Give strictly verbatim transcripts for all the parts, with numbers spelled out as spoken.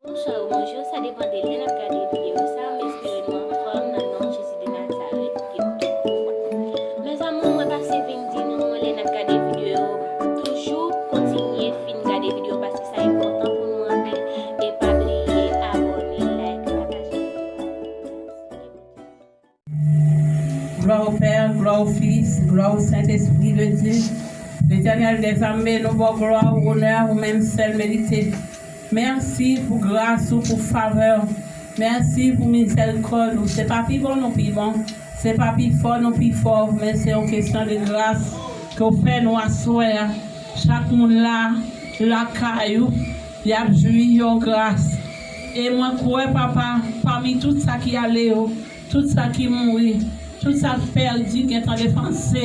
Bonswa ou bonjou, sa depann de lè n ap gade videyo sa, m espere nou anfòm nan non Jezi de Nazarèt ki tout pouvwa. Mezanmi, mwen pase vin di nou, lè n ap gade videyo, toujou kontinye fin gade videyo paske sa enpòtan pou nou anpil. E pa bliye abòne, like, pataje videyo. Glwa o Pè, glwa o Fis, glwa o Sentespri de Dye. Letènèl dèzame, nou ba w glwa, onè, ou menm sèl merite. Mèsi pou gras ou, pou favè w. Mèsi pou mizèrikòd ou. Se pa pi bon nou pi bon, se pa pi fò nou pi fò, men se yon kesyon de gras ke w fè nou aswè a. Chak moun la, lakay ou, y ap jwi yon gras. E mwen kwè, Papa, pami tout sa ki ale yo, tout sa ki mouri, tout sa k pèdi, gentan defanse,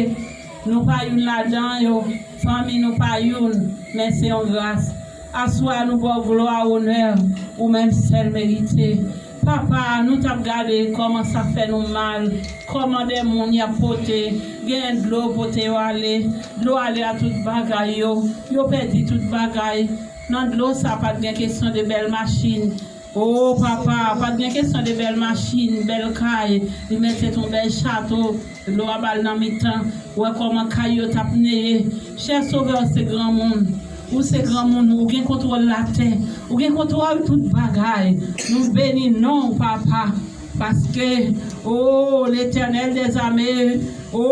nou pa youn ladan yo, fanmi nou pa youn, men se yon gras. Aswè a, nou ba w glwa, onè, ou menm sèl merite. Papa, nou t ap gade kòman sa fè nou mal, kòman de moun y ap pote, genyen dlo pote yo ale, dlo ale a tout bagay yo, yo pèdi tout bagay. Nan dlo sa, pa t gen kesyon de bèl machin. O, Papa, pa t gen kesyon de bèl machin, bèl kay, li mèt se t yon bèl chato, dlo a ba l nan mitan, wè kòman kay yo t ap neye. Chè Sovè, ou se granmoun, ou se granmoun, ou gen kontwòl latè, ou gen kontwòl tout bagay. Nou beni non w, Papa, paske, o, Letènèl dèzame, o,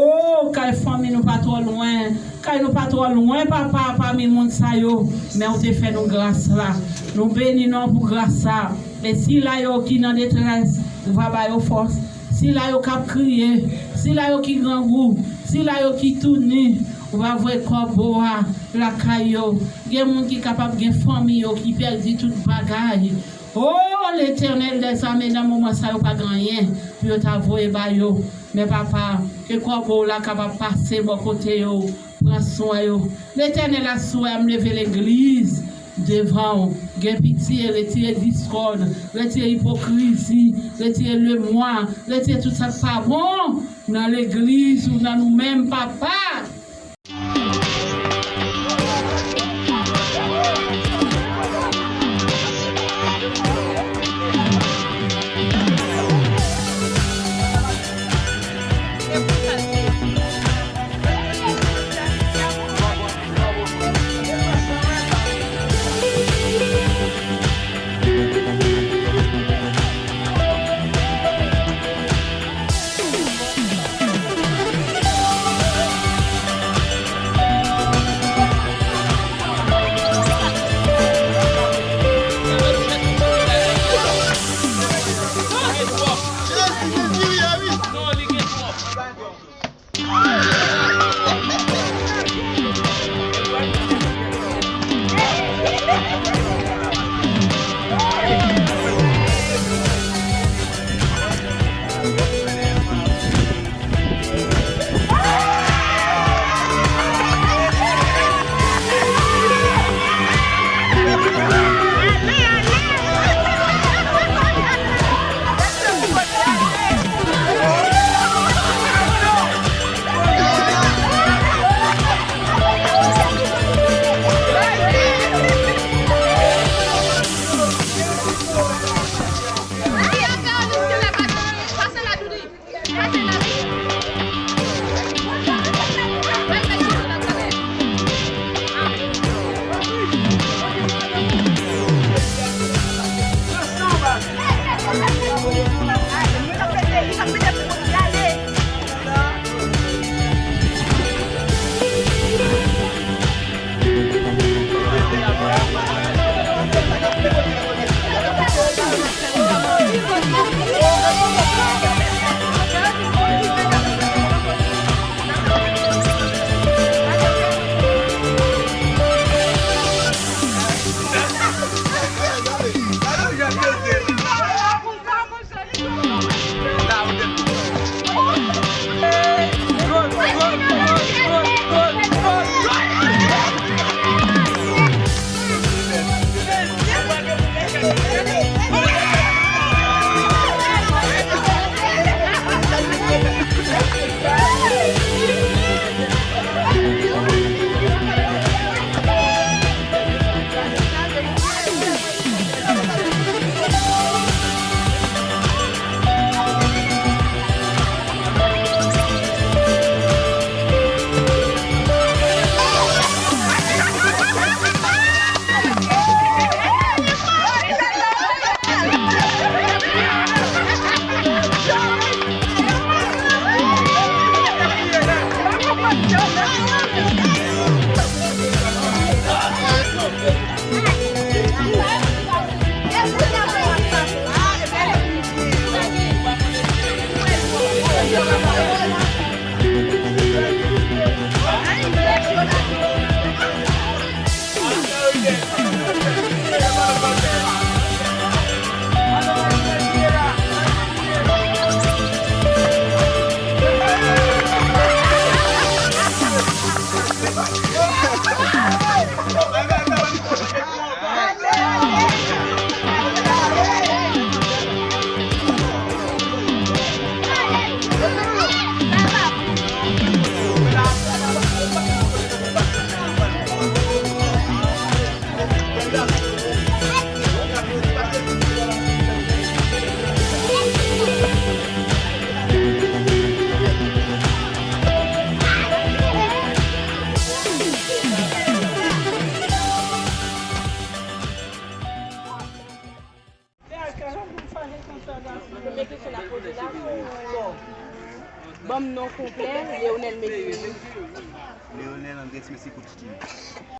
kay fanmi nou pa twò lwen, kay nou pa twò lwen, Papa, pami moun sa yo, men ou te fè nou gras la. Nou beni non w pou gras sa. E sila yo ki nan detrès, ou va ba yo fòs. Sila yo k ap kriye, sila yo ki grangou, sila yo ki touni, ou va voye kòbo a lakay yo. Gen moun ki kapab gen fanmi yo ki pèdi tout bagay. O Letènèl dèzame, nan moman sa yo pa gen anyen pou yo ta voye ba yo. Men Papa, ke kòbo w la kapab pase bò kote yo, pran swen yo. Letènèl, aswè a m leve legliz devan w. Gen pitye, retire diskòd, retire ipokrizi, retire lemwa, retire tout sa k pa bon nan legliz ou nan nou menm, Papa. Premye kesyon n ap poze la, bon, ban m non konplè Leonel Messi. Leonel Andres Messi Coutinho.